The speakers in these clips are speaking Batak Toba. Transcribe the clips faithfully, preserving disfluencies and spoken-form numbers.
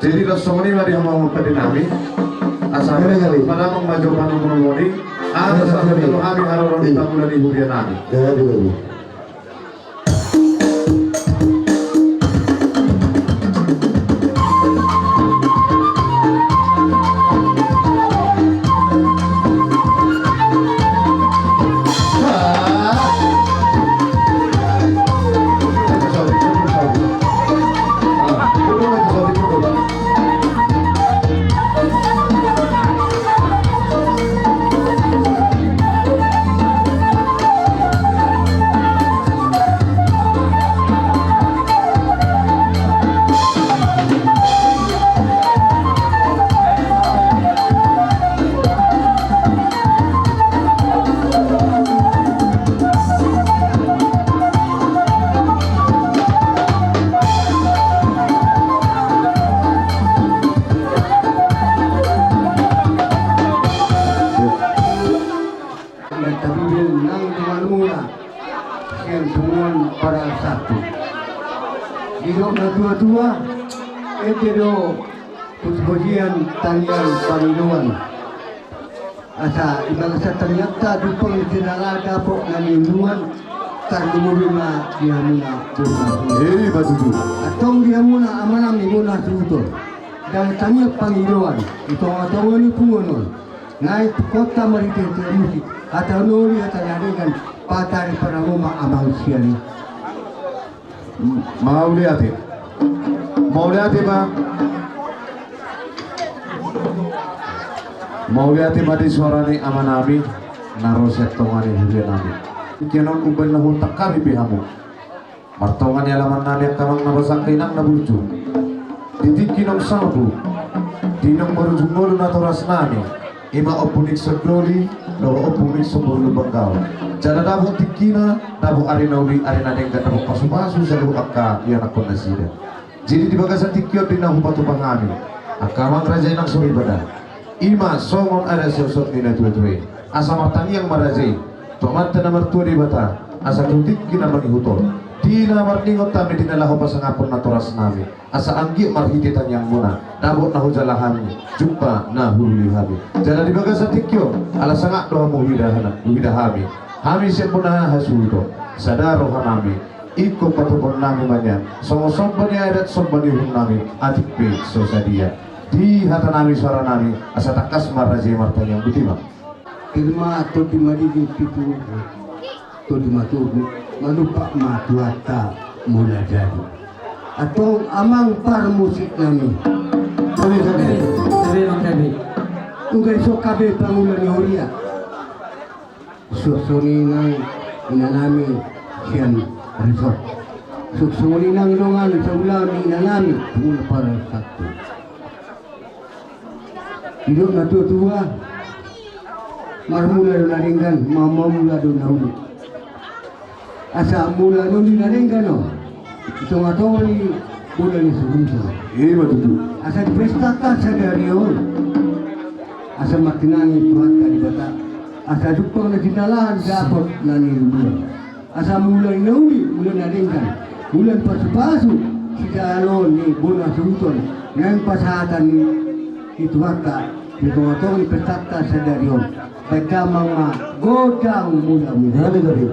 Jadi, laos songon i ma di hamu pande nami. Asa, Gabe, gabe. Palamang ma jo panungkunan i. Asa, gabe, gabe, jalo hami haroro ni, iya, pangula ni huria nami. Gabe, gabe. Nang tabibil nang di malmula sian punguan Parasatu. Didok na tua-tua, ende do hujia tangiang pangidoan. Asa di bagasan tangiangta, jumpang ni jala dapot na niuluan, tarlumobi ma di hamuna bona. Hei, batutu. Antong di hamuna amanami bona suhuton. Ndang tangiang pangidoan di tonga-tonga ni punguan on. Nai tu kota marhite-hite musik, hata na uli, hata na denggan, patari parangoma amang sian i. Mauliate. Mauliate ma. Mauliate ma di suara ni amanami na ro sian tonga ni huria nami. Tingki on umbahen na huontak hami pe hamu. Martonga ni alaman nami angka amang na basa, angka inang na burju. Di tingki naung salpu, di naung marujung ngolu natoras nami, ima Ompu Nixon Doli dohot Ompu Nixon Borlu Banggaon. Jala dapot tingkina, dapot ari na uli, ari na denggan, dapot pasu-pasu saluhut angka ianakhon nasida. Jadi di bagasan tingki on di na hupatupa hami, angka amang raja, inang soripada, ima songon adat siosot ni na tua-tua i. Asa martangiang ma raja i tu Amanta na martua Debata, asa tu tingki na mangihut on. Di na marningot hami di na laho pasangaphon natoras nami, asa anggiat marhite tangiangmuna dapot na hujalo hami, jumpa na huuli hami. Jala di bagasan tingki on, ala sangap do hamu huida hana-, huida hami. Hami sian bona hasuhuton, sada roha nami, ingkon patupaon nami ma nian songon somba ni adat, somba ni uhum nami, atik pe so sadia. Di hata nami, suara nami, asa tangkas ma raja i martangiang. Botima. Tir ma tondi madidi, pitu tondi matogu, manumpak ma Tuhanta mula jadi. Antong amang parmusik nami. Gabe, gabe. Gabe, gabe. Gabe, gabe. Gabe, gabe. Gabe, gabe. Suksuk ni nang ina nami sian Risot. Suksuk ni nang dongan saula ni ina nami, punguan Parasatu. Didok na tua-tua, marmula do na denggan, ma-, mamula do na uli. Asa mula na uli na denggan on di tonga-tonga ni bona ni suhut on. Ima tutu. Asa di pestanta sadari on, asa martinangi Tuhanta Debata, asa jumpang na jinalahan, dapot na niuluan. Asa mula ni na uli, mula na denggan, mula ni pasu-pasu sijalo ni bona suhut on, naeng pasahaton ni Tuhanta di tonga-tonga ni pestanta sadari on. Baen damang ma gondang mula-mula. Gabe, gabe.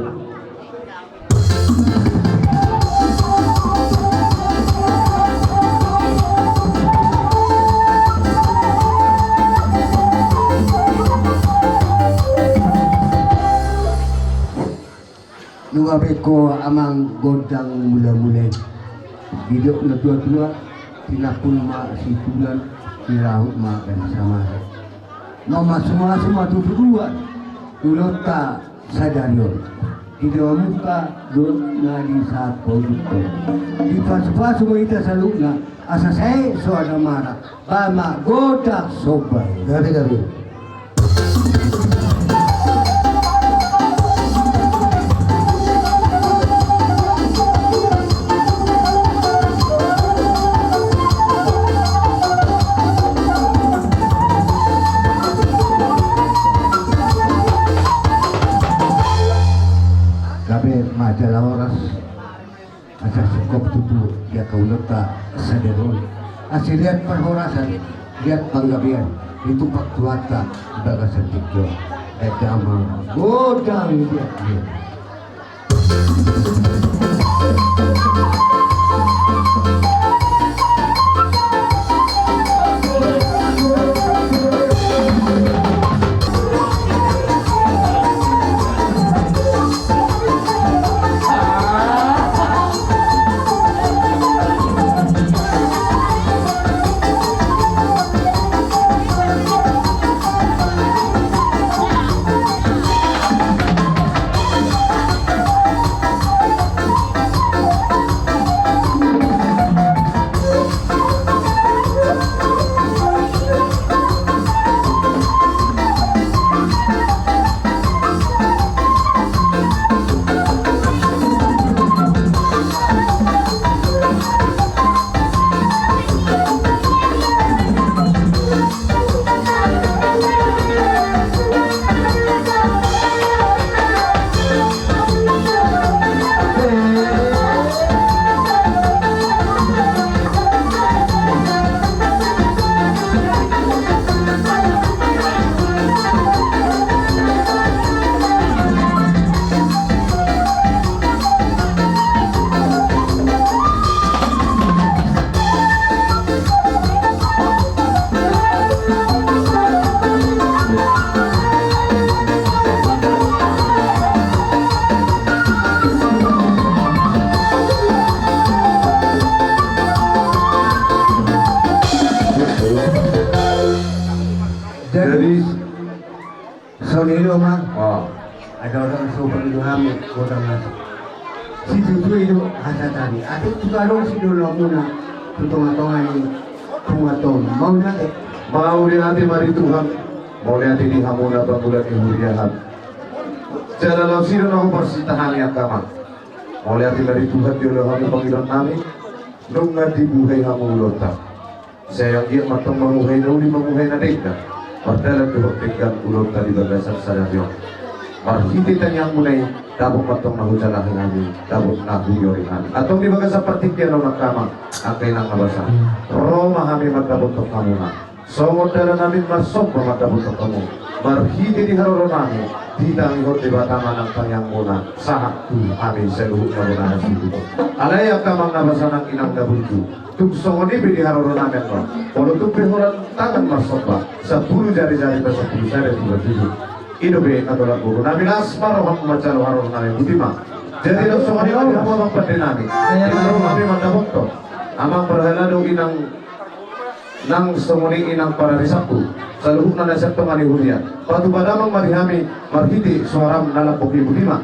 Nunga baen ho amang gondang mula-mula i. Didok na tua-tua, tinampul ma situlan, tirahut ma gansa mara. Mamasu-masu ma tutubuan ulaonta sadari on. Di na mamungka dohot na di sahat paujung on, dipasu-pasu ma hita saluhutna, asa sae soada mara, baen ma gondang somba i. Gabe, gabe. Gabe ma jala horas. Asa singkop tutu di angka ulaonta sadari on. Asi liat parhorasan, liat panggabean, ditumpak Tuhanta di bagasan tingki on. Eda ma godang liat liat. Jadi, songon i do ma. Ah. Ada orang sopan do hami, godang nasa. Situtu i do hasatami. Atau tu adong sidolonmuna tu tongatonga ni punguanta on. Mauliate. Mauliate ma di Tuhan. Mauliate di hamuna pangula ni huriahan. Jala laos i do na huparsitahan i angka amang. Mauliate ma di Tuhan di olo hamu pangidoannami. Nunga dibuhai hamu ulaonta. Sai anggiat ma antong mamuhai na uli, mamuhai na denggan. Mardalan dohot denggan ulaonta di bagasan sadari on. Marhite tangiangmuna i, dapot ma antong na hujalahi hami, dapot na huiori hami. Antong di bagasan partingkian on angka amang, angka inang na basa, ro ma hami mandapothon hamuna. Songon dalanami marsomba mandapothon hamu. Marhite di haroronami, ditangihon Debata ma nang tangiangmuna, sahat tu hami saluhutna bona hasuhuton. Alai angka amang na basa nang inang na burju. Tung songon i pe di haroronami annon, molo tung pe holan tangan marsomba, sampulu jari-jari pasampulu sada tu batuju. I dope na tolap boru nami, las ma roham manjalo haroronami, boti ma. Jadi laos songon i ma di hamu amang pandenami. Di haroronami mandapothon amang parhalado, inang, nang songon i inang pararisangku, saluhutna na sian tonga ni huria. Patupa damang ma di hami marhite suaram na lambok i, boti ma.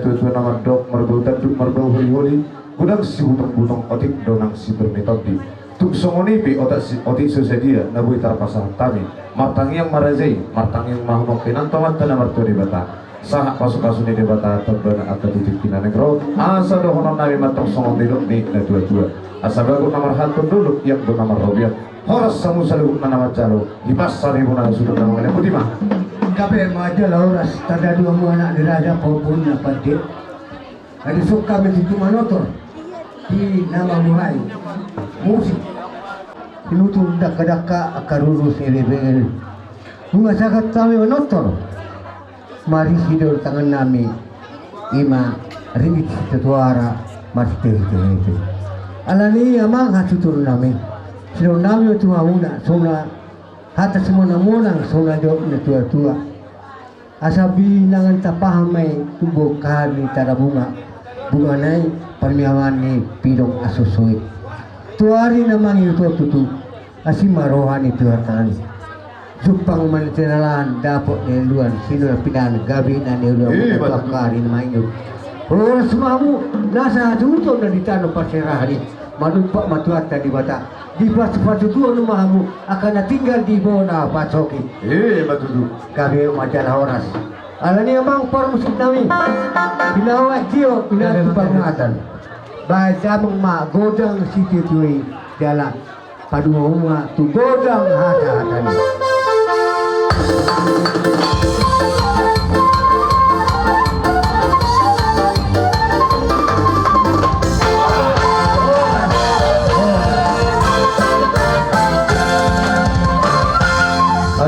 Tuatua na mandok marbau tanduk marbau holiholi, godang sibutongbutong otik do nang siberni tondi. Tung songon i pe otik so sadia na boi tarpasahat hami. Martangiang ma raja i, martangiang ma hamu angka inanta amanta na martua Debata. Sahat pasupasu ni Debata tambana angka titik pinanek ro, asa dohonon nami ma tong songon nidok ni na tuatua. Asa bagot na marhalto dolok, iang do na marrobean. Horas hamu saluhutna na manjalo, hipas saribu na suda na mangalehon, boti ma. Gabe ma jala horas, tanda dua hamu anak ni raja, pahompu na pande. Adi sungka me tutu manortor di na mambuhai musik. Sinutung dakka-dakka angka ruru selebean. Nunga sahat hami manortor. Marisi do tangan nami, ima ringgit sitatuara, marisi tehe-tehe. Alani i amang hatutur nami, sidok nami tu hamuna, songon hata simonang-monang, songon na nidok ni na tuatua. Asa binangan tapaham ma i, tumboan ni tara bunga, bunga na i parmiaman ni pidong asosoit. Tu ari na mangihut tutu, asi ma roha ni Tuhanta nami. Jumpang ma na tinalahan, dapot na niuluan, sinur na pinahan, gabe na niuluan. Iya, betul. Angka ari na mangihut. Horas ma hamu, nasa hatuhuton na di tano parserahan i. Manumpak ma Tuhanta Debata. Dipasupasu Tuhan ma hamu, angka na tinggal di bona pasoki. Iya, betul. Gabe ma jala horas. Alani i amang parmusik nami, pinaoat tio, pinaoat tu parmuatan. Bahen damang ma godang sitio-tio i, jala paduahon ma tu godang hata-hata ni.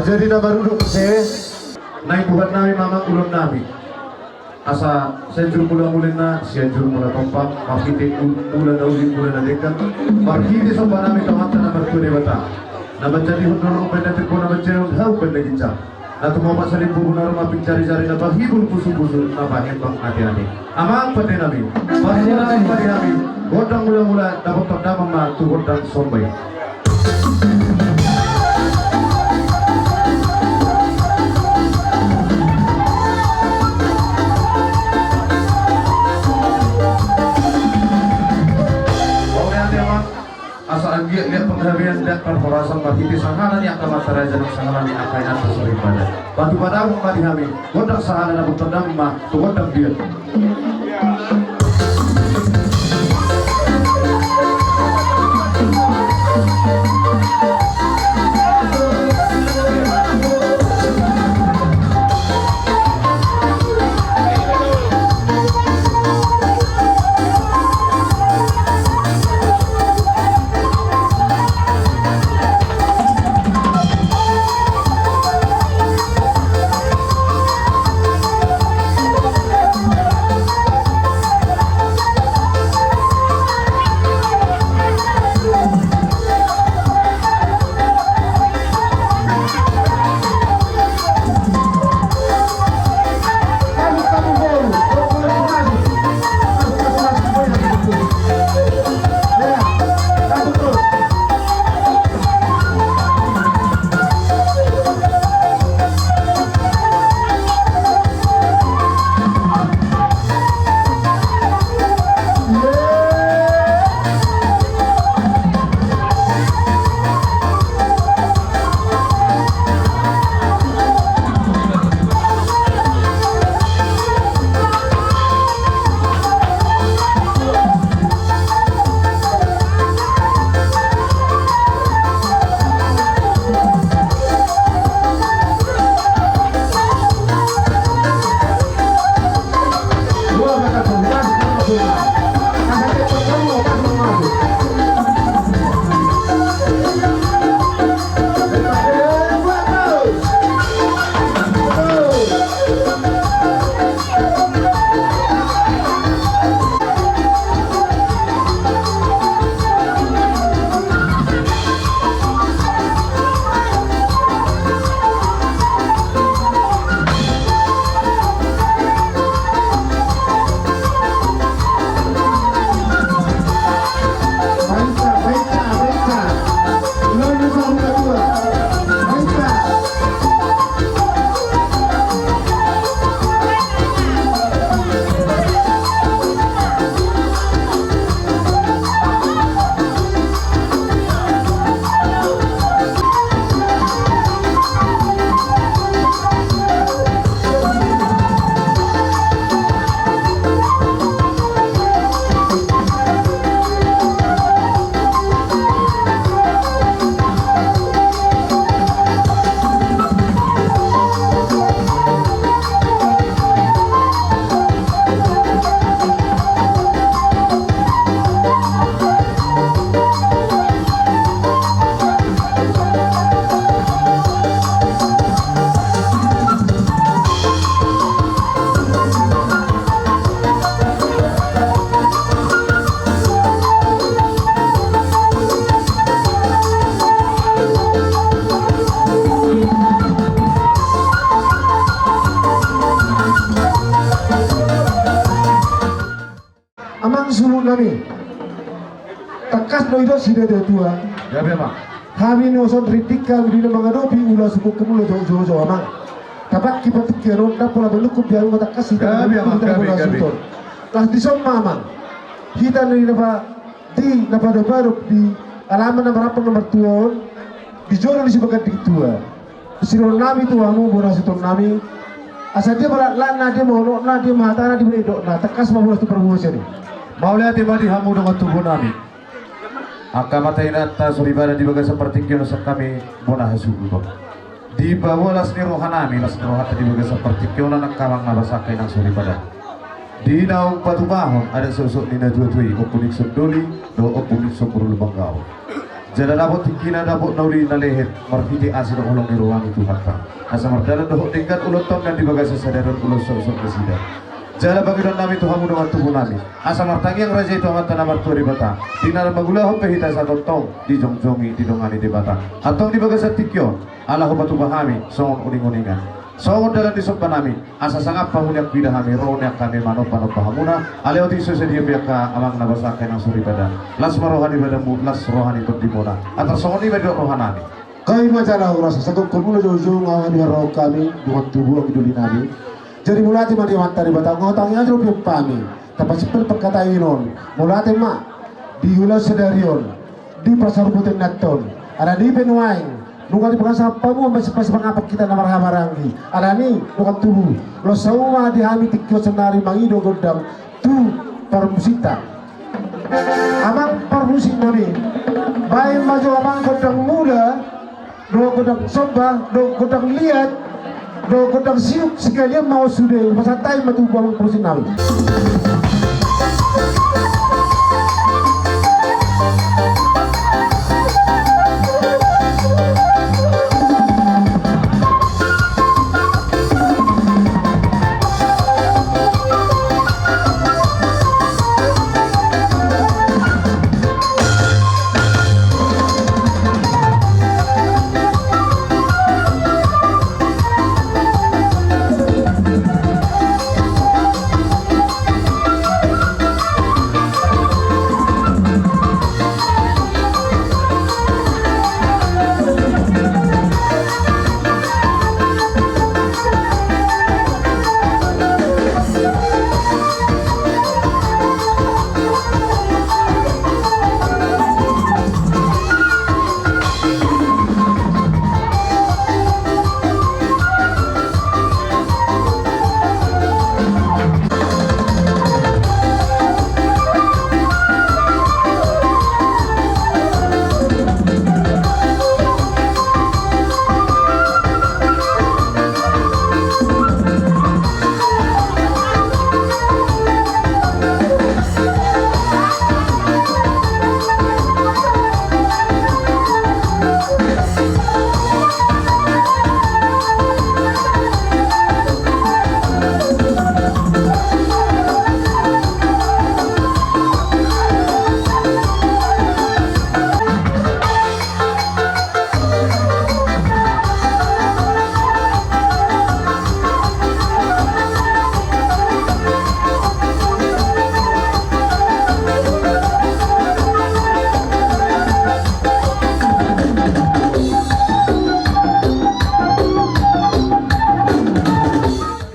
Jadi na maruduk se. Naeng buhan nami ma amang, ulaon nami. Asa Sianjur Mula Mulenna, Sianjur Mula Tompang, marhite u-, mula na uli, mula na denggan, marhite somba nami tu Amanta na martua Debata, na manjadihon dolok umbahen na tempo, na manjadihon hau umbahen na ginjang, na tumompa salimbubu na ro mamping jari-jari, na pahibul pusu-pusu, na pahembang ate-ate. Amang pande nami, parserahan ma di hami gondang mula-mula, dapothon damang ma tu gondang somba i. Oke, ate amang, asa anggiat liat panggabean, liat parhorasan, marhite sangala ni angka amanta raja nang sangala ni angka inanta soripada. Batu padahon ma di hami gondang sahana, dapothon damang ma tu gondang biar. Tangkas do i do sida do tua. Gabe ma. Hami nuaeng rintik hami di na mangadopi ulaon sungkun hamu na jolo-jolo, amang. Tapangki patikkian on, ndang pola manungkun di hami, matangkas hita. Gabe, amang, gabe, gabe. Las dison ma, amang. Hita na di na pa, di na padopadop di alaman na marampang na martua on, di jolo ni sibaganding tua. Sidohonon nami tu hamu bona hasuhuton nami. Asa dia ma laklakna, dia ma unokna, dia ma hatana, dia ma nidokna. Tangkas ma bolas tu parbuason i. Mauliate ma di hamu dongan tubu nami. Angka amanta inanta soripada di bagasan partingkian on, sian hami bona hasuhuton. Dipaboa las ni roha nami, las ni rohanta di bagasan partingkian on, angka amang na basa, angka inang soripada. Di naung patupahon adat sosok ni natuatua i, Ompu Nixon Doli dohot Ompu Nixon Borulu Banggaon. Jala dapot tingkina, dapot na uli na lehet, marhite asi dohot holong ni roha ni Tuhanta. Asa mardalan dohot denggan ulaonta on nang di bagasan sadari on, ulaon sosok nasida. Jala pangidoan nami tu hamu dongan tubu nami, asa martangiang raja i tu Amanta na martua Debata, di na mangulahon pe hita asa tongtong dijongjongi, didongani Debata. Antong di bagasan tingki on, ala hupatupa hami songon uninguningan, songon dalan ni somba nami, asa sangap hamu nian huida hami, ro nian hami manombanomba hamuna. Alai otik so sadia pe, angka amang na basa, angka inang soripada, las ma roha ni badanmu, las roha ni tondimuna. Antar songon i ma didok roha nami. Kai ma jala horas, asa tongtong muna jolo-jolo nga di haraok hami dongan tubu, anggi doli nami. Jadi mauliate ma di Amanta Debata, nga tangi aja dope hami. Tapasimpel pangkataion on. Mauliate ma di ulaon sadari on, di parsaurmatuaonnanta on. Alani i pe nuaeng nunga dipangasap hamu, masipasi pangapak hita na marhahamaranggi. Alani i dongan tubu, los hamu ma di hami tingki on saonari mangido gondang tu parmusikta. Amang parmusik nami, baen ma jo amang gondang mula, dohot gondang somba, dohot gondang liat, dohot gondang siuk, sekalian ma on sude, pasahat hami ma tu amang parmusik nami.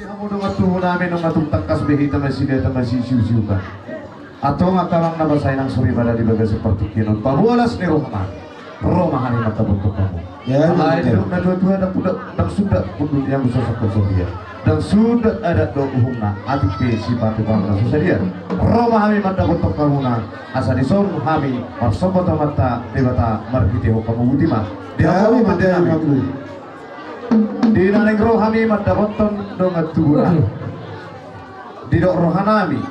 Hamu dongan tubu nami, nunga tung tangkas be hita masida, hita masisiusiuan. Antong angka amang na basa, inang soripada, di bagasan partingkian on, paboa las ni roha nami, ro ma hami mandapothon hamu. Ya, alai didok natuatua, ndang suda, ndang suda hundul i anggo so songkop so dia. Ndang suda adat dohot uhumna, atik pe sipatupaon na so sadia. Ro ma hami mandapothon hamuna, asa dison hami marsomba tu Amanta Debata marhitehon hamu. Botima di hamu, amang pande nami. Di na naeng ro hami mandapothon dongan tubuna, didok roha nami,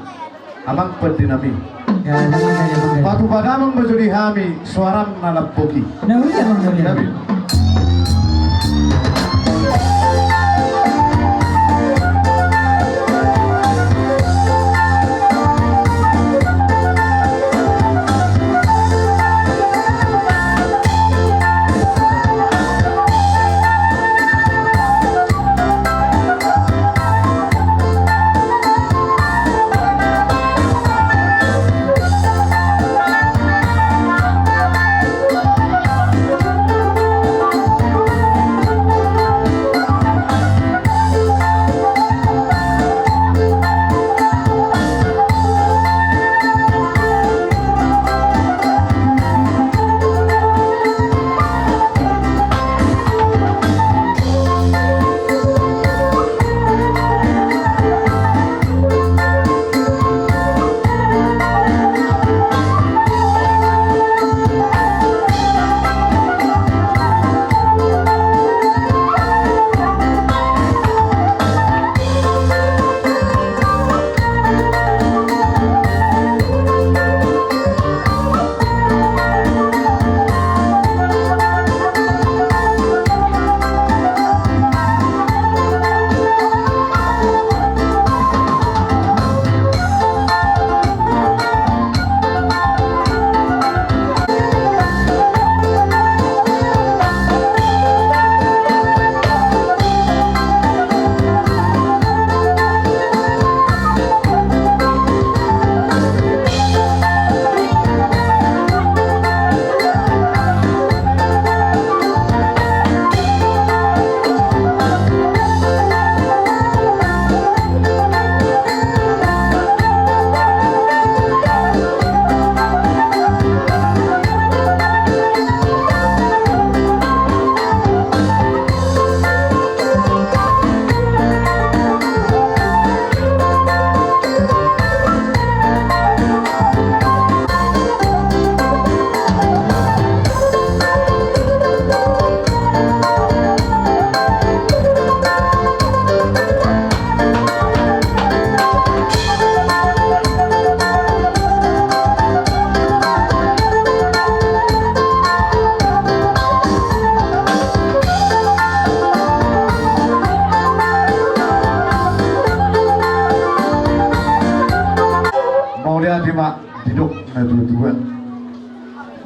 amang pande nami, patupa damang ma jo di hami soaram na lambok i. Na uli, amang, na uli.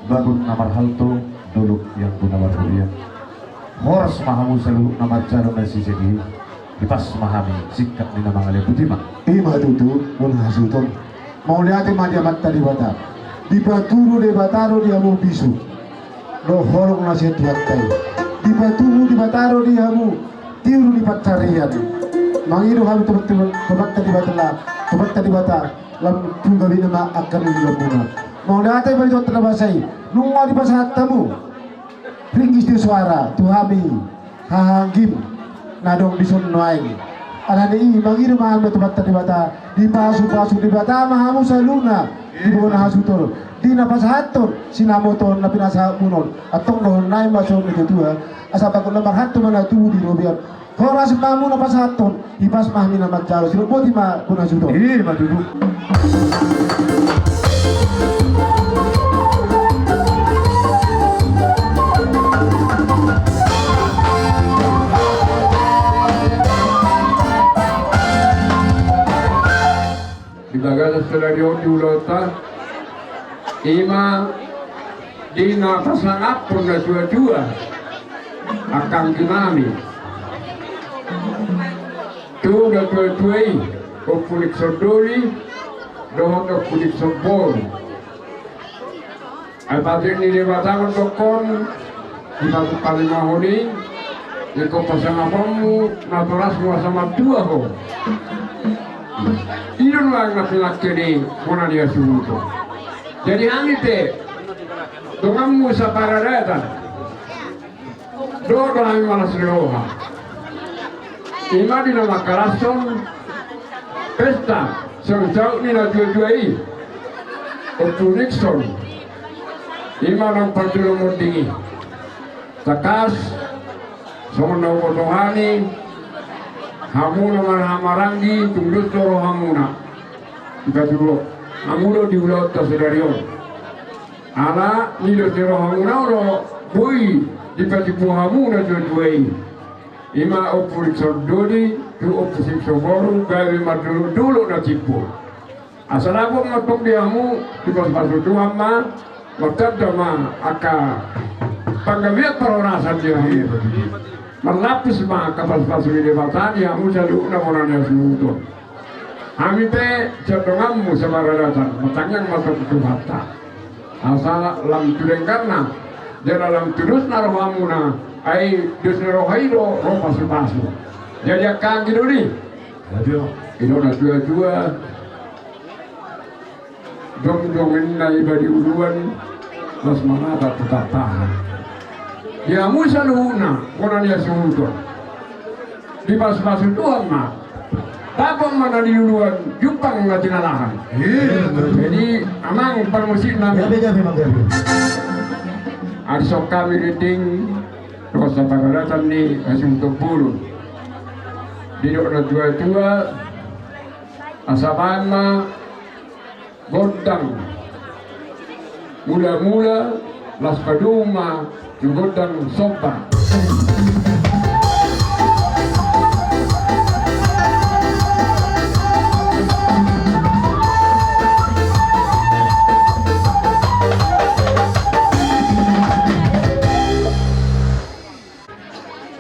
Babun na marhalto, dolok yang guna marhurian. Horas ma hamu saluhutna manjalo na sisegi, hipas ma hami singkat ni na mangalean puti ma. I ma tutu, bona hasuhuton. Mauliate ma di Amanta Debata. Dipatudu Debata do di hamu bisuk dohot holong na sian Tuhanta i. Dipatudu Debata do di hamu tiur ni pansarian. Mangido hami tu Amanta Debata, tu Amanta Debata, lam tu gabena ma angka na niluluanmuna. Mauliate ma di Tuhanta na basa i, nunga dipasahat hamu ringgit sitio soara tu hami haha anggim na adong dison nuaeng. Alani i mangido ma hami tu Amanta Debata, dipasupasu Debata ma hamu saluhutna di bona hasuhuton, di na pasahathon sinamoton na pinasahatmuna on. Antong dohonon nami ma songon na tuatua, asa bagot na marhalto ma na tubu di robean. Horas ma hamu na pasahathon, hipas ma hami na manjalo. Sidok boti ma bona hasuhuton. I ma tutu. Di bagasan sadari on di ulaonta, i ma di na pasangaphon na tuatua angka anggi nami. Tu na tuatua i, Ompu Nixon Doli dohot Ompu Nixon Boru. Ai patik ni Debata ma dokkon, di patik patik ma honi, ingkon pasangaponmu natorasmu asa matua ho. I do nuaeng na pinangke ni bona ni hasuhuton. Jadi hami pe donganmu saparadatan. Dohot do hami malas ni roha. I ma di na mangkalashon pesta songon saut ni na tuatua i, Ompu Nixon. I ma naung parjolo monding i. Tangkas songon na huboto hami, hamu na marhahamaranggi tung dos do rohamuna. Dipatudu hamu do di ulaonta sadari on. Ala ni dos ni rohamuna do boi dipatimbo hamu na tuatua i. I ma Ompu Nixon Doli tu Ompu Nixon Boru gabe mardolok-dolok na timbo. Asa dapot ma antong di hamu, dipasupasu Tuhan ma, martanda ma angka panggabean parhorasan di hamu. Marlapis ma angka pasupasu ni Debata di hamu saluhutna bona ni hasuhuton. Hami pe sian donganmu saparadatan, martangiang ma antong tu Tuhanta. Asa lam tu dengganna, jala lam tu dosna rohamuna, ai dos ni roha i do ro pasupasu. Jadi angka anggi doli. Aduh. I do na tuatua. Jongjong ninna iba di uluan, las manata tu tampahan. Di hamu saluhutna bona ni hasuhuton. Dipasupasu Tuhan ma. Dapot ma na di uluan, jumpang na tinalahan. Iya, betul. Jadi amang parmusik nami. Gabe, gabe, Mang, gabe. Asa hami rinding, dohot saparadatan ni hasuhuton bolon. Didok na tuatua, asa baen ma gondang mulamula, laos padomu ma tu gondang somba.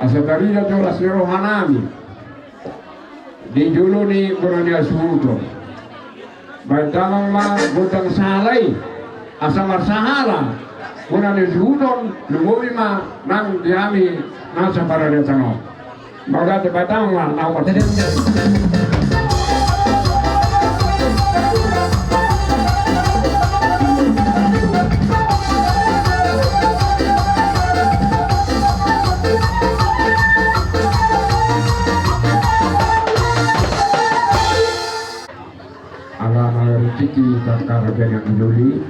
Asa tarida tu las ni roha nami di jolo ni bona ni hasuhuton. Baen damang ma gondang sahala i, asa marsahala bona ni hasuhuton, lumobi ma nang di hami na saparadatan on. Mauliate, baen damang ma na umar. Ala na rejeki tangkar dengan doli.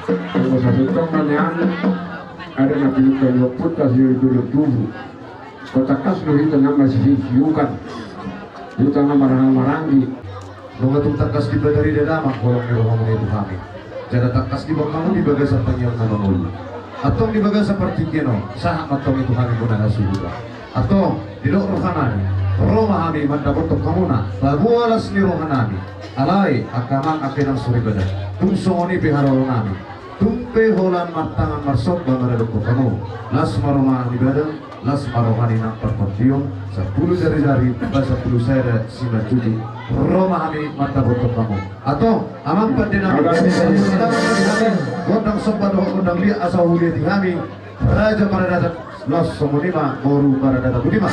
Tunggu satu tong nanian. Ada na pinungka dua putas dari dulu tubuh. Kota kas lo hita nama sisi siukan. Hita nama marhahamaranggi. Nunga tung tangkas dibaen damang holong ni rohamuna i tu hami. Jala tangkas dibaen hamu di bagasan tangiang na mangolu. Antong di bagasan partingkian on, sahat ma antong i tu hami bona hasuhuton. Antong, didok roha nami, ro ma hami mandapothon hamuna, paboa las ni roha nami. Alai, angka amang, angka inang soripada, tung songon i pe haroro nami. Tung pe holan martangan marsomba maradophon hamu. Las ma roha ni badan, las ma roha ni nang partondion, sampulu jari-jari, ba sampulu sada simanjujung, ro ma hami mandapothon hamu. Antong, amang pande nami, gondang somba dohot gondang liat asa huliati hami, Raja Paradaton, las songon i ma boru Paradaton, boti ma.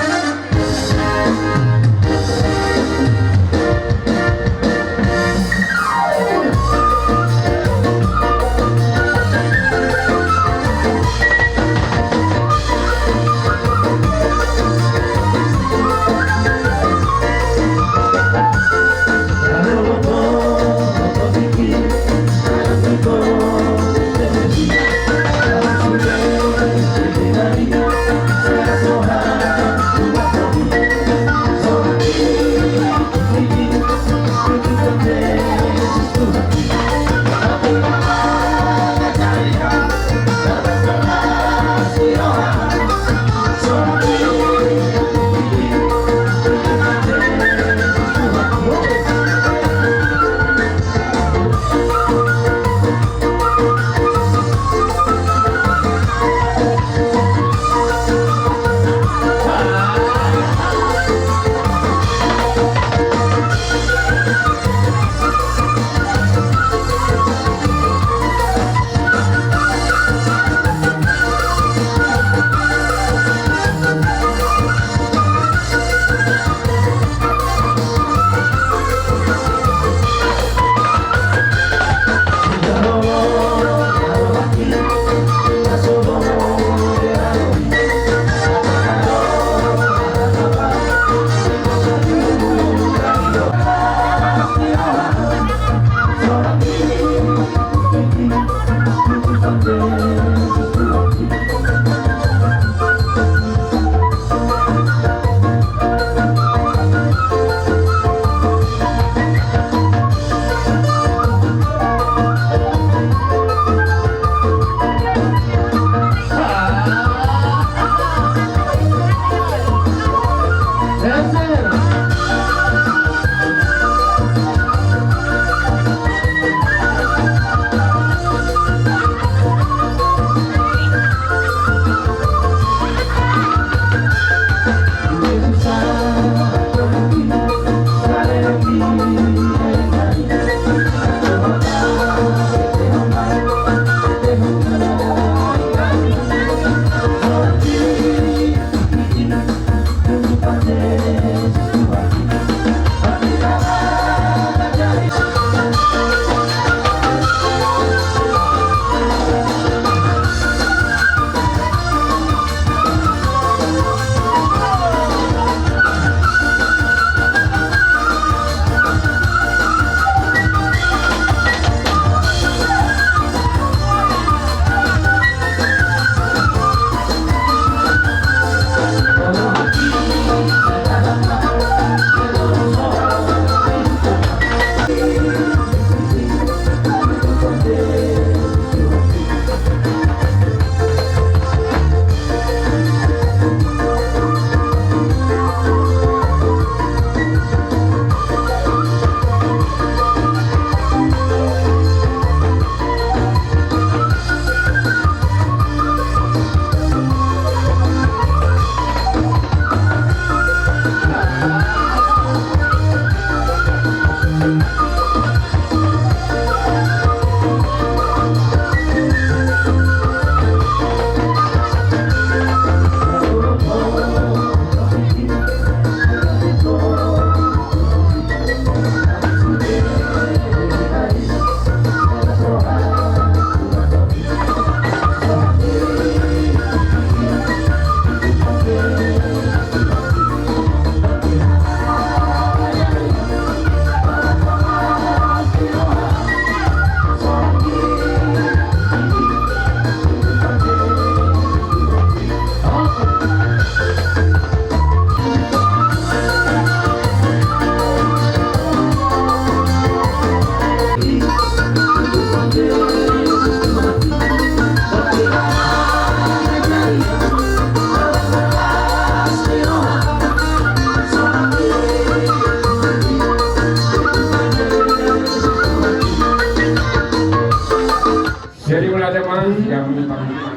Tuhan, yang utama.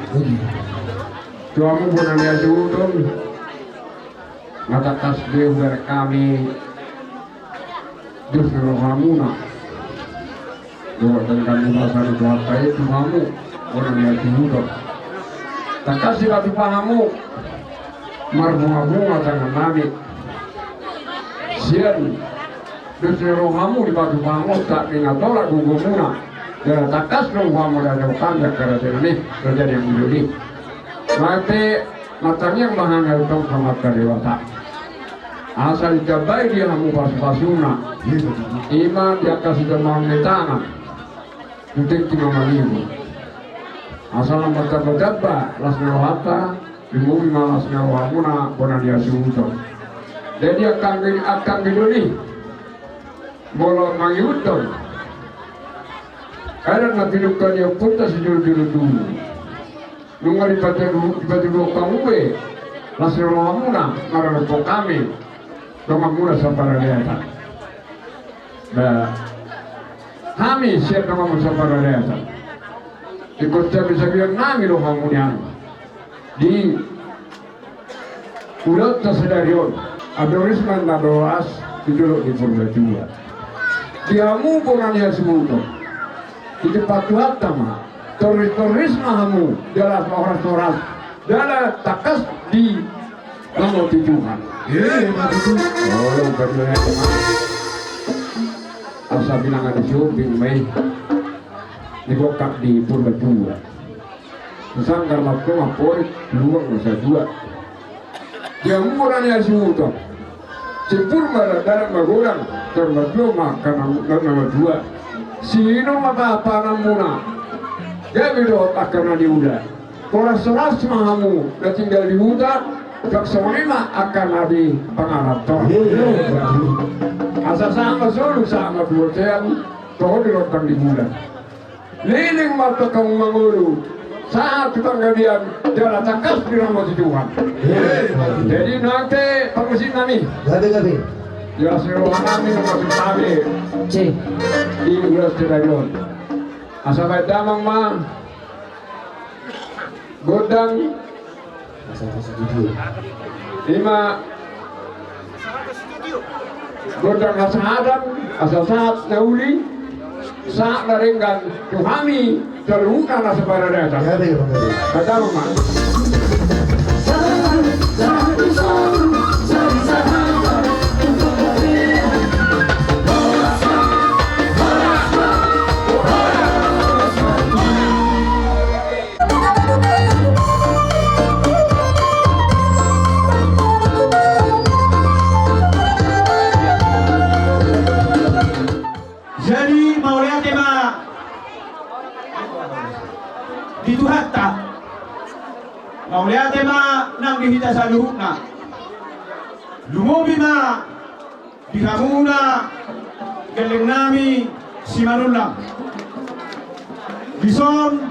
Tu hamu bona ni hasuhuton, na tangkas do hubereng hami dos ni rohamuna. Dohot denggan ni basa ni Tuhanta i tu hamu bona ni hasuhuton. Tangkas do dipatupa hamu marbungabunga tangannami. Sian dos ni rohamu dipatupa hamu, tak ninna tolak gogomuna. Jala tangkas do hamu dadaokan angka raja nami, raja ni angka doli. Mate, martangiang ma hami antong tu Amanta Debata, asa ditambai di hamu pasupasuna. Ima di angka sijamaon ni tangan tu tingki na mangihut. Asa lam martambatamba las ni rohanta, lumobi ma las ni rohamuna bona ni hasuhuton. Jadi angka anggi, angka anggi doli, molo mangihuthon adat na pinungka ni ompunta sijolojolo dulu, nunga dipatudu, dipatuduhon hamu be las ni rohamuna maradophon hami donganmuna Samparareatan. Ba hami sian donganmu Samparareatan, ingkon sabisabian nami do hamu nian di ulaonta sadari on. Adorisman na doras di dolok ni Purbatua. Di hamu bona ni hasuhuton, ditempat Tuhanta ma, torristorris ma hamu, jala horas-horas, jala tangkas di ramoti Tuhan. Olo, bagi asa bilangan di sumping ma i, di bokak di Purbatua. Sanggar ma tonga porik luang na satua. Di hamu bona ni hasuhuton, simpur ma darat magodang, tarbatua ma angka na matua. Siinum ma panganmuna, gabe dohot angka na niula. Horas-horas ma hamu na tinggal di huta, jala songon i ma angka na di pangarantoan. Asa sahat ma solu, sahat ma tu bontean, toho di rondang di bulan. Leleng ma antong hamu mangolu, sahat tu panggabean, jala tangkas diramoti Tuhan. Jadi nang te parmusik nami. Gabe, gabe. Jala siro nami na masuk kami. Cek. Di ulaonta sadari on, asa baen damang ma gondang. Ima gondang hasahatan, asa sahat na uli, sahat na denggan tu hami saluhutna na saparadasan. Baen damang ma. Jadi mauliate ma di Tuhanta, mauliate ma nang di hita saluhutna. Lumobi ma di hamuna gelleng nami Simanullang. Dison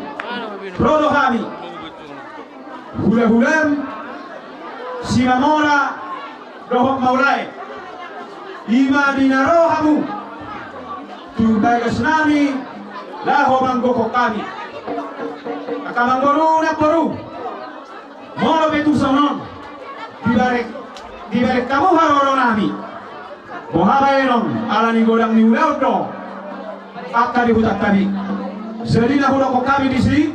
ro do hami, hulahulam Simamora dohot Maulae. Ima di na ro hamu tu bagas nami laho manggokhon hami. Angka amangboru, namboru, molo pe tung songon on dibereng, dibereng hamu haroro nami, boha baenon, ala ni godang ni ulaon do angka di hutanta i. Jadi na hudokhon hami disi,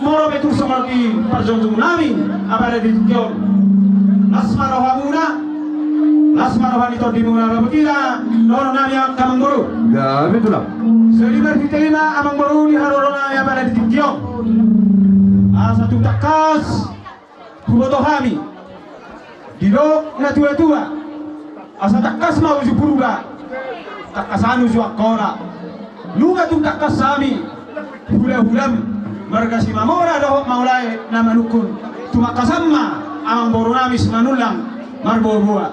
molo pe tung songon on diparjongjong nami apala di tingki on, las ma rohamuna, las ma roha ni tondimuna, babutira dohonon nami angka amangboru. Gabe tulang. Jadi marhite i ma amangboru di haroro nami apala di tingki on, asa tung tangkas huboto hami didok natuatua, asa tangkas ma uju Purba, tangkasan uju Angkola. Nunga tung tangkas hami hulahulam marga Simamora dohot Maulae na manungkun, tumangkasan ma amangboru nami Simanullang marboaboa.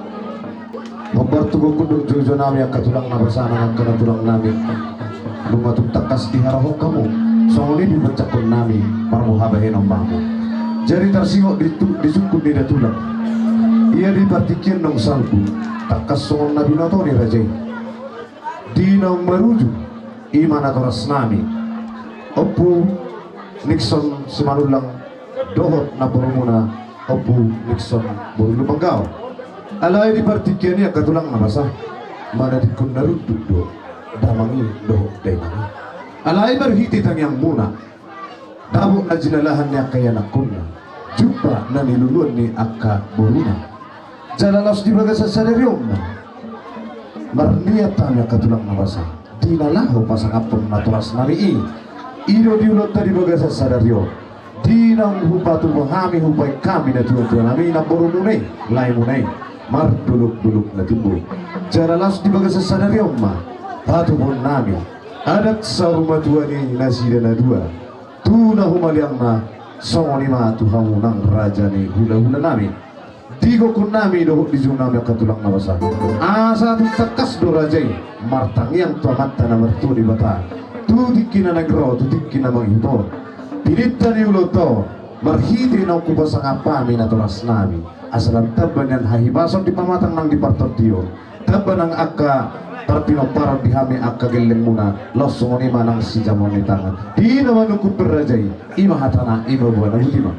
Hombar tu gokunduk joujou nami angka tulang na basa nang angka na tulang nami. Nunga tung tangkas diharahon hamu, songon i dibacakkon nami marboha bahenon ma hamu. Jadi tarsingok di tu, di sungkun ni da tulang. Ia di partingkian naung salpu, tangkas songon na binoto ni raja i. Di naung maruju, ima natoras nami. Ompu Nixon Simanullang dohot namborumuna Ompu Nixon boru Lumbanggao. Alai di partingkian i angka tulang na basa, manadingkon na runduk do damang i dohot dainang i. Alai marhite tangiangmuna, dapot na jinalahan ni angka ianakhonna, jumpa na niluluan ni angka boruna, jala laos di bagasan sadari on ma marniat hami angka tulang na basa di na laho pasangaphon natorasnami i. I do di ulaonta di bagasan sadari on, di naung hupatupa hami, hupaik hami natuatuanami, namborumuna i, laemuna i, mardolokdolok na tumbu. Jala laos di bagasan sadari on ma patupaonnami adat saur matua ni nasida na dua tu na humaliangna, songon i ma tu hamu nang raja ni hulahulanami. Di gokhonnami dohot di jouhnami angka tulang na basa, asa tung tangkas do raja i martangiang tu Amanta na martua Debata tu tingki na naeng ro, tu tingki na mangihut on. Pinta ni ulaonta on, marhite naung hupasangap hami natorasnami, asa lam tamba nian hahipason di pamatang nang di partondion, tamba nang angka parpinomparon di hami angka gellengmuna, laos songon i ma nang sijamoon ni tangan. Di na manungkun pe raja i, i ma hatana, i ma boana, botima.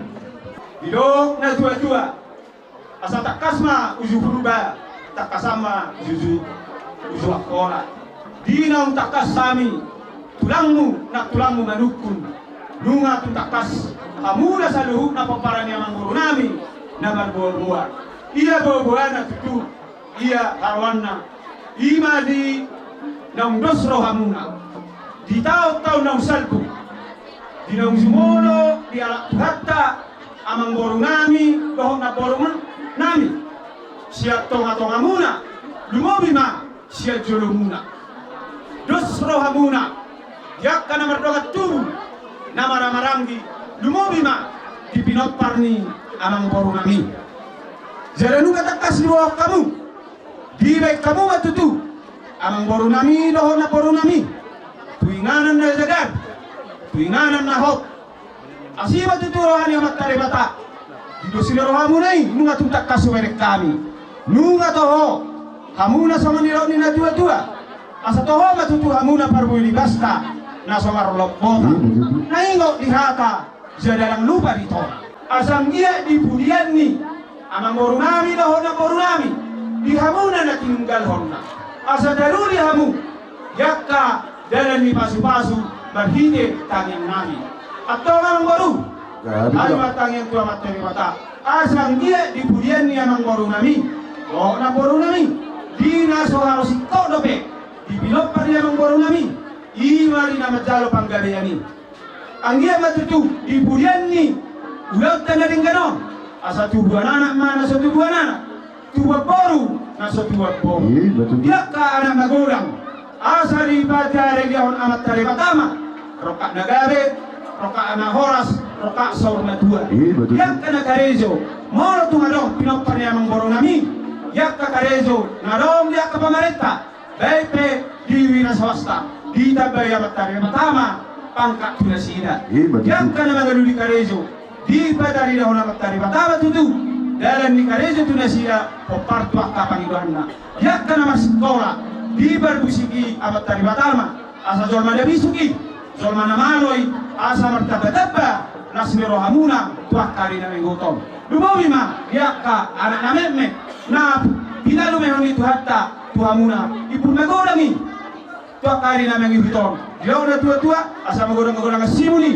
Didok natuatua, asa tangkas ma uju Purba, tangkasan ma uju, uju Angkola. Di naung tangkas hami tulangmu, nang tulangmu manungkun, nunga tung tangkas hamuna saluhutna pomparan ni amangborunami na marboaboa. Ia boaboana tutu, ia haroanna, i ma di naung dos rohamuna di taontaon naung salpu, di naung jumolo dialap Tuhanta amangborunami dohot namborunami sian tongatongamuna, lumobi ma sian jolomuna. Dos rohamuna di angka na mardongan tubu, na maramaranggi, lumobi ma di pinompar ni amangborunami. Jala nunga tangkas diboan hamu, dibahen hamu ma tutu amangborunami dohot namborunami tu inganan na jagar, tu inganan na hot. Asi ma tutu roha ni Amanta Debata. Di dos ni rohamuna i nunga tung tangkas hubereng hami. Nunga toho hamuna songon nidok ni natuatua, asa toho ma tutu hamuna parbue ni basta na so marlombota, na ingot di hata, jala ndang lupa di tonga. Asa anggiat di pudian ni amangborunami dohot namborunami di hamuna na tinunggalhonna, asa taruli hamu di angka dalan ni pasupasu marhite tangiangnami. Antong amangboru, ayo martangiang tu Amanta Debata, asa anggiat di pudian ni amangborunami dohot namborunami, di na so haru singkop dope di pinompar ni amangborunami, i ma di na manjalo panggabean i. Anggiat ma tutu di pudian ni ulaonta na denggan on, asa tubuan anak ma na so tubuan anak, tubuan boru na so tubuan boru. Di angka anak magodang, asa dipatarigahon Amanta Debata ma rongkap na gabe, rongkap na horas, rongkap saur matua. Di angka na karejo, molo tung adong pinompar ni amangborunami di angka karejo na adong di angka pamarenta, baik pe di wira swasta, ditambai Amanta Debata ma pangkat tu nasida. Di angka na mangalului karejo, dipataridahon Amanta Debata ma tutu dalan ni karejo tu nasida, pompar tu angka pangidoanna. Di angka na marsikola, diparbusiki Amanta Debata ma, asa jolma na bisuk i, jolma na malo i, asa martambatamba las ni rohamuna tu angka ari na mangihut on. Lumobi ma di angka anak na metmet na pinalumehon ni Tuhanta tu hamuna, impun magodang i tu angka ari na mangihut on. Didok natuatua, asa magodang-magodang ansimun i,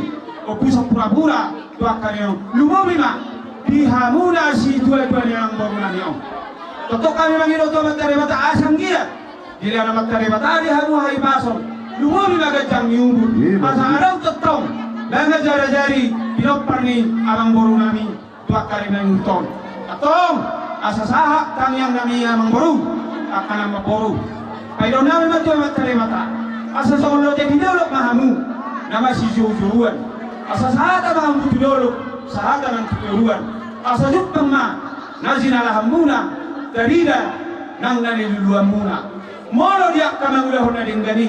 ompusan purapura tu angka ari on. Lumobi ma di hamuna situatua ni amangborunami on. Tongtong hami mangido tu Amanta Debata asa anggiat dilehon Amanta Debata di hamu hahipason, lumobi ma ganjang ni umur, asa adong tongtong mangajarajari pinompar ni amangborunami tu angka ari na mangihut on. Antong, asa sahat tangiangnami amangboru, angka na mamboru, paidoannami ma tu Amanta Debata, asa songon lote di dolok ma hamu na masijoujouan, asa sahata ma hamu tu dolok, sahata nang tu toruan, asa jumpang ma na jinalahanmuna, tarida nang na niluluanmuna. Molo di angka mangulahon na denggan i,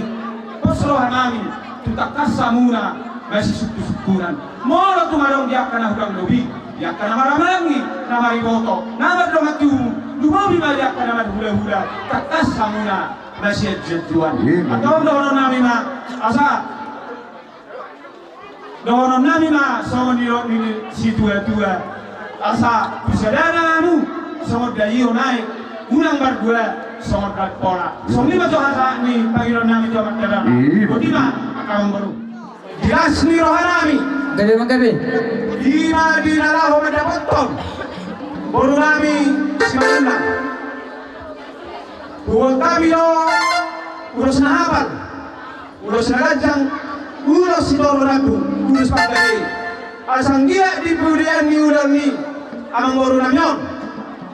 pos rohanami, tung tangkas hamuna masisungkunsungkunan. Molo tung adong di angka na hurang lobi, di angka na marhahamaranggi, na mariboto, na mardongan tubu, lumobi ma di angka na marhulahula, tangkas hamuna masianjuanjuan. Antong dohononnami ma, asa Dohonon nami ma songon nidok ni situatua. Asa tu sada na hamu songon daion aek, unang mardua songon dangpola. Songon i ma jo hata ni pangidoan nami tu amanta dame. Boti ma angka amangboru. Di las ni roha nami. Gabe manggabe. Ima di na laho mandapothon boru nami Simanjuntak. Huboan hami do ulos na hapal, ulos na ganjang, ulos sitoru rambu, ulos panggabean. Asa anggiat di pudian ni ulaon i amangboru nami on,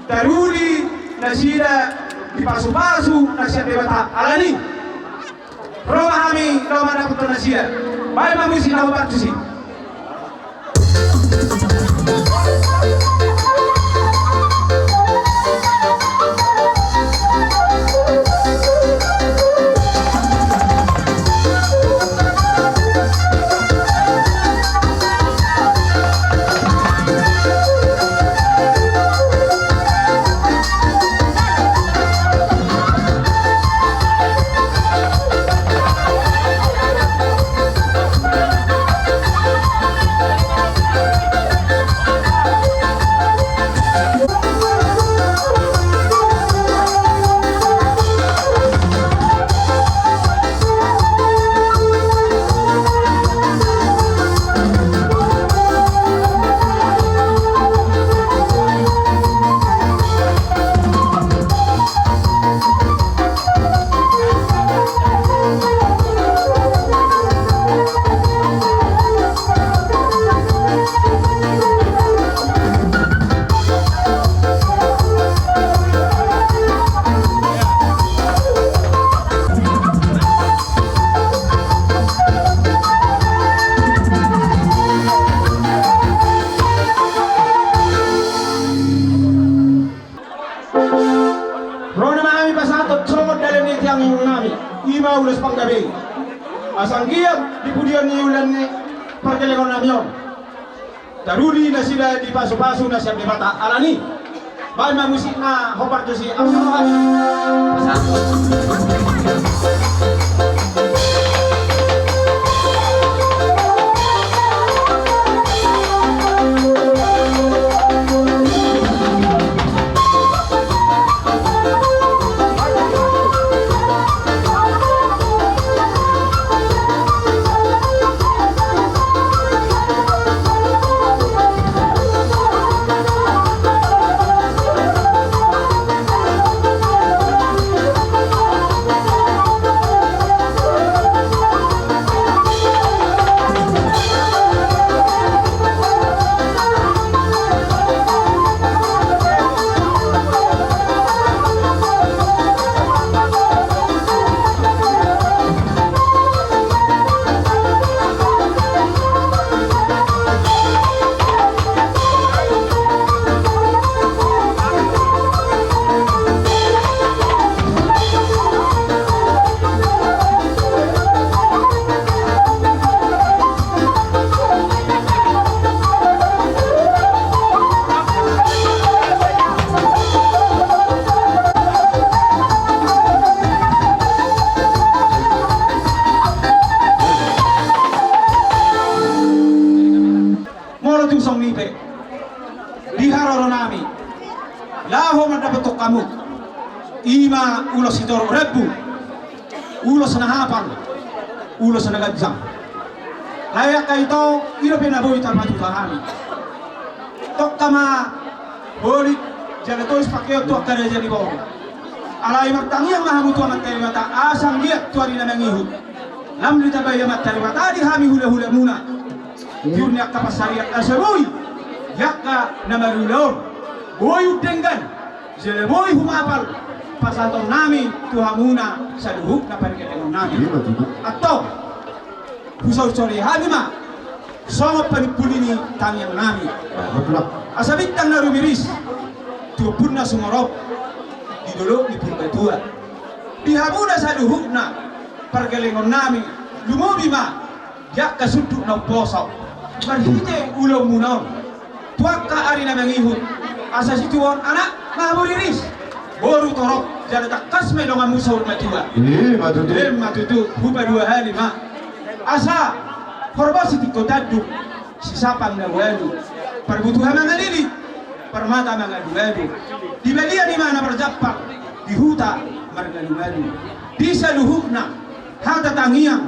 taruli nasida di pasupasu na sian Debata. Alani ro ma hami laho mandapothon nasida. Baen ma musik laho partusi. Ro nama hami pasahathon songon dalan ni tangiang nami, ima ulos panggabean. Asa anggiat di pudian ni ulaon ni pargellengon nami on, taruli nasida di pasupasu na sian Debata. Alani, baen ma musik na hombar tusi. Pasahathon. Molo tung songon i pe, di haroro nami laho mandapothon hamu, ima ulos sitoru rambu, ulos na hapal, ulos na ganjang. Lae angka ito, i dope na boi tarpatupa hami. Tongka ma holit jala tois pangkeon tu angka raja ni boru. Alai martangiang ma hamu tu Amanta Debata asa anggiat tu ari na mangihut lam ditambai Amanta Debata di hami hulahulamuna, tiur ni angka pansarian, asa boi di angka na marula on boi umdenggan jala boi humapal pasahaton nami tu hamuna saluhutna pargellengon nami. Antong, husaut sori hami ma songon panimpuli ni tangiang nami, asa bintang na rumiris tu ombun na sumorop di dolok ni Purbatua, di hamuna saluhutna pargellengon nami, lumobi ma di angka sundut na umposo marhite ulaonmuna on tu angka ari na mangihut, asa situan anak ma hamu riris, boru torop jala tangkas ma i donganmu saur matua. Ima tutu. Ima tutu, hupadua hali ma. Asa Horbo sitingko tanduk, sisapang na ualu, parbutuha mangalili, parmata mangaduadu, di balian ima na marjampang, di huta margalugalu. Di saluhutna, hata tangiang,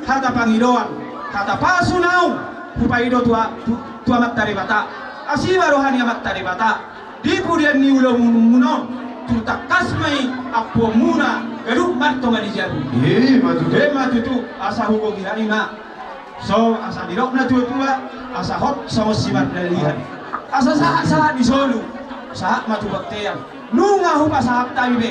hata pangidoan, hata pasu naung hupaido tu, tu, tu Amanta Debata. Asi ma roha ni Amanta Debata di pudian ni ulaonmuna on, tung tangkas ma i ampuonmuna ganup martonga di jabu. Ima tutu. Ima tutu, asa hugohi hami ma. So, asa didok na tuatua, asa hot songon si Mardalihan. Asa sahatsahat ni solu, sahat ma tu bontean. Nunga hupasahat hami be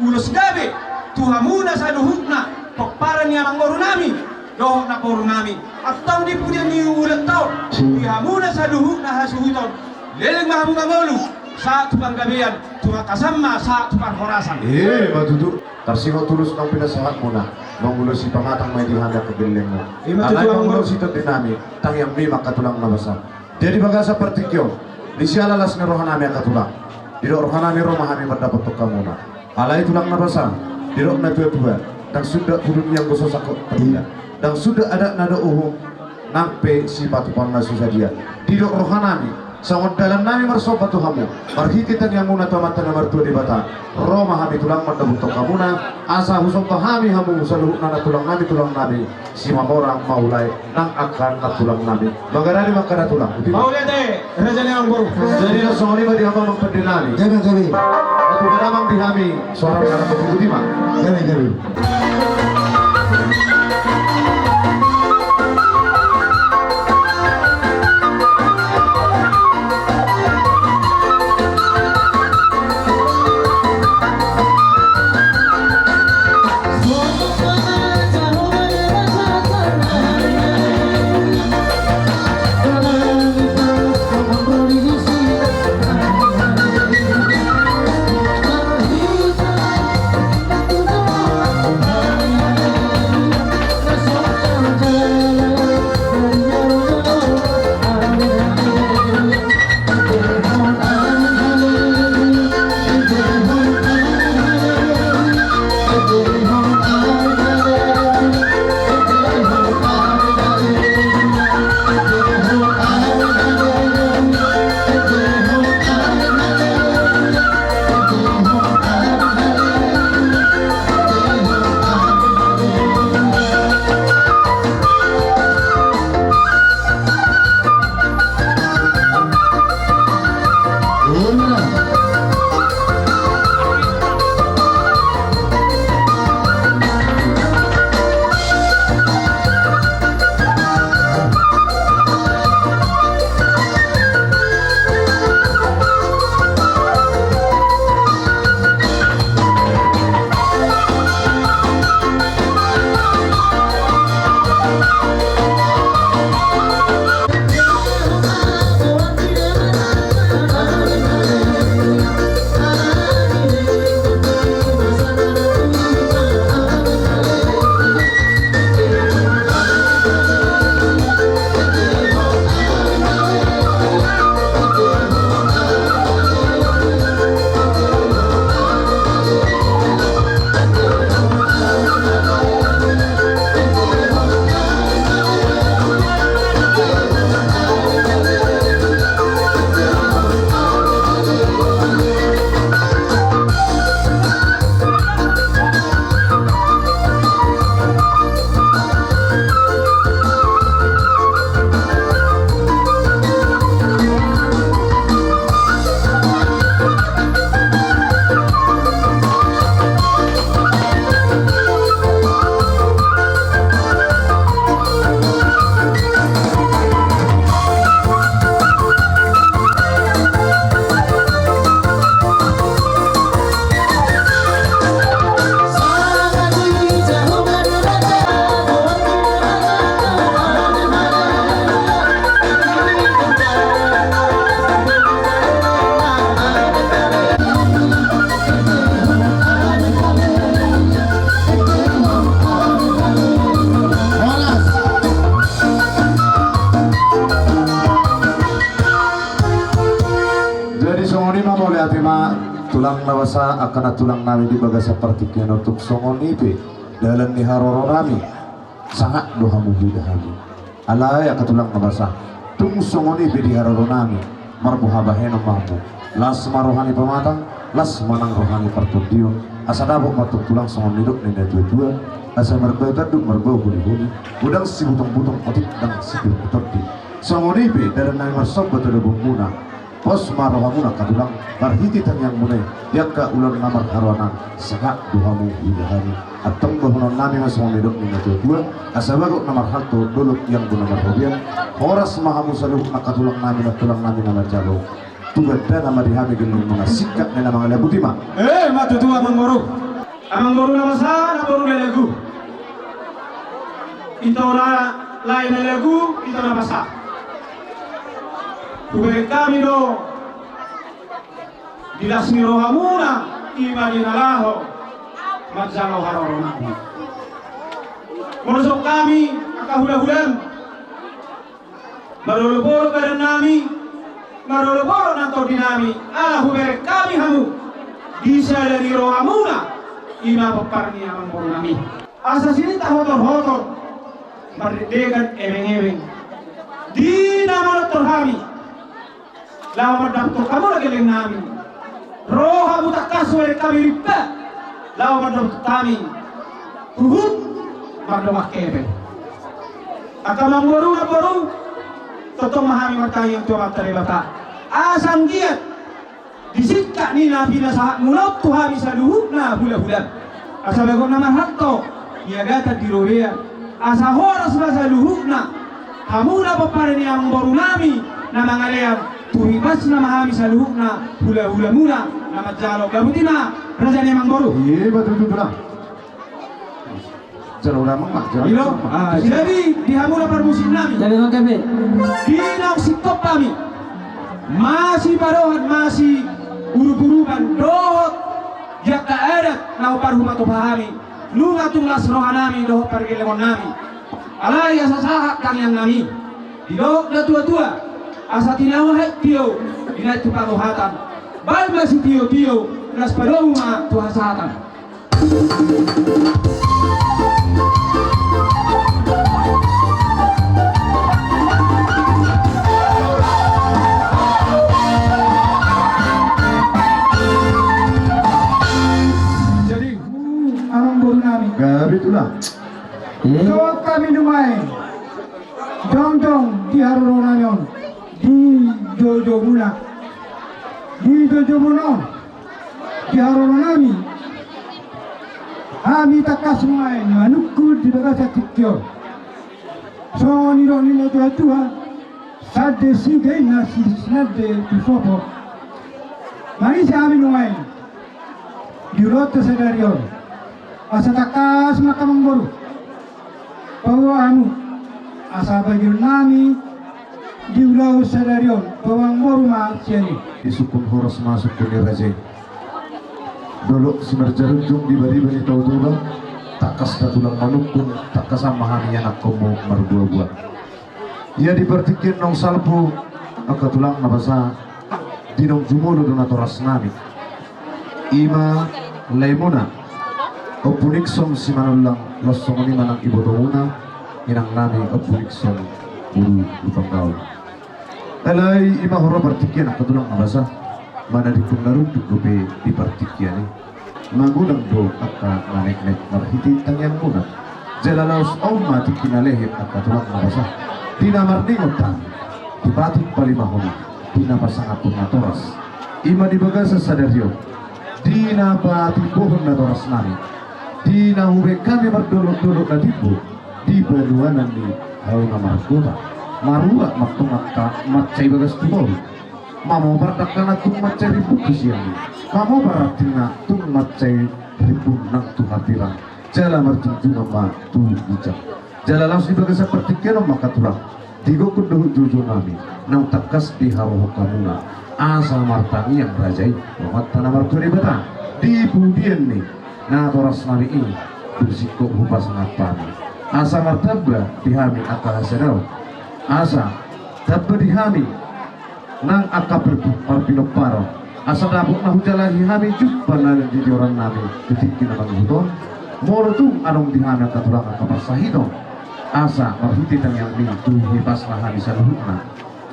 ulos gabe tu hamuna saluhutna, pomparan ni amangborunami dohot namborunami. Antong di pudian ni ulaonta on, di hamuna saluhutna hasuhuton, leleng ma hamu mangolu, sahat tu panggabean, tu angka samba, sahat tu parhorasan. Ima tutu. Tarsingot ulos naung pinasahatmuna, mangulosi pamatang ma i di hami angka gellengmu. Ima tutu. Alai mangulosi tondinami, tangiangmi ma angka tulang na basa. Jadi bagasan partingkian on, di siala las ni rohanami angka tulang, didok rohanami ro ma hami mandapothon hamuna. Alai tulang na basa, didok na tuatua, ndang suda pudun ni anggo so sangkot pandita, ndang suda adat na dohot uhum, nang pe sipatupaonna so sadia. Didok rohanami, songon dalannami marsomba tu hamu, marhite tangiangmuna tu Amanta na martua Debata, ro ma hami tulang mandapothon hamuna, asa husomba hami hamu saluhutna nantulangnami tulangnami, Simamora Maulae nang angka nantulangnami. Mangaradi ma angka nantulang. Mauliate, raja ni amangboru. Jadi na songon i ma di hamu amang pandenami. Gabe, gabe. Patupa damang di hami, soara na mangkuti ma. Gabe, gabe. Jadi songon i ma, mauliate ma tulang na basa, angka nantulang nami di bagasan partingkian on. Tung songon i pe dalan ni haroronami, sahat do hamu huida hami. Alai angka tulang na basa, tung songon i pe di haroro nami, marboha bahenon ma hamu. Las ma roha ni pamatang, las ma nang roha ni partondion, asa dapot ma tulang songon nidok ni na tua-tua, asa marbau tanduk marbau holi-holi, godang sibutong-butong otik ndang sipir tondi. Songon i pe dalan nami marsomba tu dapot muna. Pos ma rohamuna angka tulang, marhite tangiangmuna i, di angka ulaon na marharoan an, sahat do hamu huida hami. Antong dohonon nami ma songon nidok ni na tua-tua, asa bagot na marhalto dolok ianggo na marhobian. Horas ma hamu saluhutna angka tulang nami, nantulang nami na manjalo. Tu gandana ma di hami gellengmuna, singkat ni na mangalehon, boti ma. Eh, ma tutu amangboru. Amangboru na basa, namboru na lagu. Ito na lae na lagu, ito na basa. Hubereng hami do di las ni rohamuna, i ma di na laho manjalo haroro nami. Molo songon hami angka hula-hulam, marolop-olop badan nami, marolop-olop nang tondi nami, ala hubereng hami hamu di sada ni rohamuna, i ma pompar ni amangboru nami. Asa sininta hotor-hotor, mardekdekan ebeng-ebeng, di na manortor hami, laho mandapothon hamuna gelleng nami. Ro hamu tangkas, hubereng hami rimba, laho mandapothon hami huhut mardongan hepeng. Angka amangboru, namboru, tongtong ma hami martangiang tu Amanta Debata, asa anggiat di singkat ni na pinasahatmuna on tu hami saluhutna hula-hulam, asa bagot na marhalto, niagatan di robean, asa horas ma saluhutna hamuna pomparan ni amangboru nami na mangalean, tu hipasna ma hami saluhutna hula-hulamuna na manjalo. Boti ma, raja ni amangboru. Iya, betul, betul, betul. Jalo ulamang ma, jalo ulamang ma. Ah, jadi di hamuna parmusik nami, jadi bang kepe, di naung singkop hami masipadohan, masiurup-urupan dohot di angka adat na parhumatupa hami, nunga tung las roha nami dohot pargellengon nami. Alai asa sahat tangiang nami, didok na tua-tua, asa tinahu hek tio, dinaek tu pangohatan. Baen ma sitio-tio, las padomu ma tu hasahatan. Jadi, amangboru nami, gabe tulang. Songon hami nuaeng jongjong di haroro nami on, di jojomuna, di jojomuna on, di haroro nami, hami tangkas nuaeng manungkun di bagasan tingki on. Songon nidok ni na tua-tua, sande sigainna, sinande tu sopo. Manise hami nuaeng di ulaonta sadari on, asa tangkas ma angka amangboru, paboa hamu, asa bagion nami di ulaon sadari on, paboa amangboru ma sian i. Disungkun horas ma sungkun ni raja i. Dolok simarjarunjung di bariba ni Tao Toba, tangkas da tulang manungkun, tangkasan ma hami ianakkonmu marboa-boa. Ia di partingkian naung salpu, angka tulang na basa, di naung jumolo do natoras nami. I ma laemuna, Ompu Nixon Simanullang, laos songon i ma nang ibotomuna, inang nami Ompu Nixon Boru Hutanggaol. Alai i ma huroha partingkian, angka tulang na basa, manang di punna runduk dope di partingkian i, magodang do angka na naek-naek marhite tangiangmuna. Jala laos on ma tingki na lehet, angka tulang na basa, di na marningot hami, di patik palimahon, di na pasangaphon natoras, i ma di bagasan sadari on, di na patimbohon natoras nami, di na hubaen hami mardolok-dolok na timbo di panuanan ni hau na margota. Marurat ma antong angka mansai bagas tu toru. Mamobar dangkana tung mansai rimbun tu siamun. Mamobar rantingna tung mansai rimbun nang tu hambirang. Jala marjungjungan ma tu ginjang. Jala laos di bagasan partingkian on ma, angka tulang, di gokhon dohot jojo nami, naung tangkas diharohon hamuna, asa martangiang raja i tu Amanta na martua Debata, di pudian ni natoras nami i, tung singkop hupasangap hami, asa martamba di hami angka hasadaon, asa tamba di hami nang angka par-, parpinomparon, asa dapot na hujalahi hami jumpa na di dioran nami di tingki na mangihut on. Molo tung adong di hami, angka tulang, angka parsahiton, Asa marhite tangiang ni tu hepasna hami saluhutna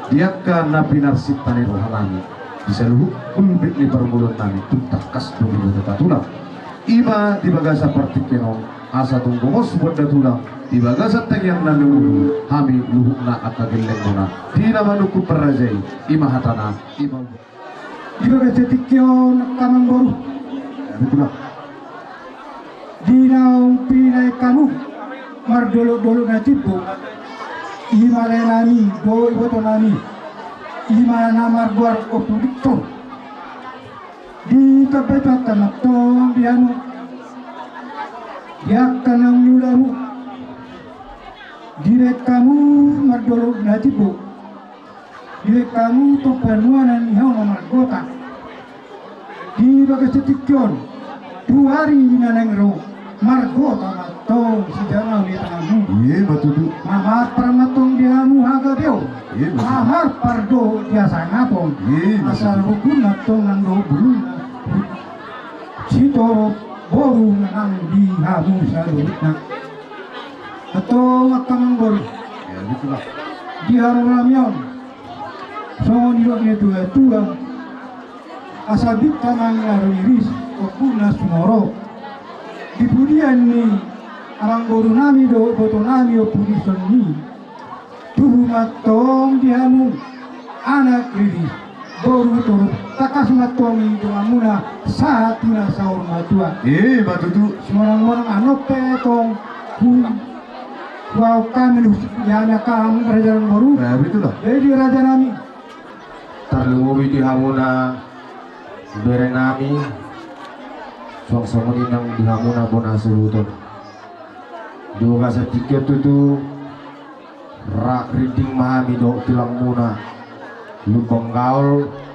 di angka na pinarsinta ni rohanami, di saluhut pulpit ni parngoluannami, tung tangkas do diboto tulang. Ima di bagasan partingkian on, asa tung gomos bonda tulang di bagasan tangiangnami udu hami luhutna angka gellengmuna di na manungkun parajai. Ima hatana, ima. Di bagasan tingki on angka amangboru, di naung pinaik hamu mardolok-dolok na timbo, ima laenami dohot ibotonami, ima na margoar Ompu Diktor. Ditambai Tuhanta ma antong di hamu, di angka naung niula hamu, dibahen hamu mardolok na timbo, dibahen hamu tong panuanan ni hamu na margota. Di bagasan tingki on, tu ari na naeng ro, margota ma antong sijalo ni tanganmu. Ima tutu. Mamarpar ma antong di hamu hagabeon. Ima tutu. Mamarpar do di hasangapon. Ima tutu. Asa rukun ma antong nang dohot bulungna. Sitorop boru na nang di hamu saluhutna. Antong angka amangboru, ima tutu, di harorami on, songon nidok ni natuatua, asa binta ma na ro iris, ombun na sumorop. Di pudian ni amangborunami dohot ibotonami Ompu Dison i, tubu ma antong di hamu anak riris, boru torop, tangkas ma antong i donganmuna sahat tu na saur matua. Ima tutu. Simonang-monang annon pe tong hu-, huaon hami, husuhut hami angka amang raja nang boru. Ima tutu. Jadi rajanami, tarlumobi di hamuna berenami, suang songon i nang di hamuna bona saluhut on. Di bagasan tingki on tutu, ra-, rinding ma hami dohot tulangmuna Lumban Gaol,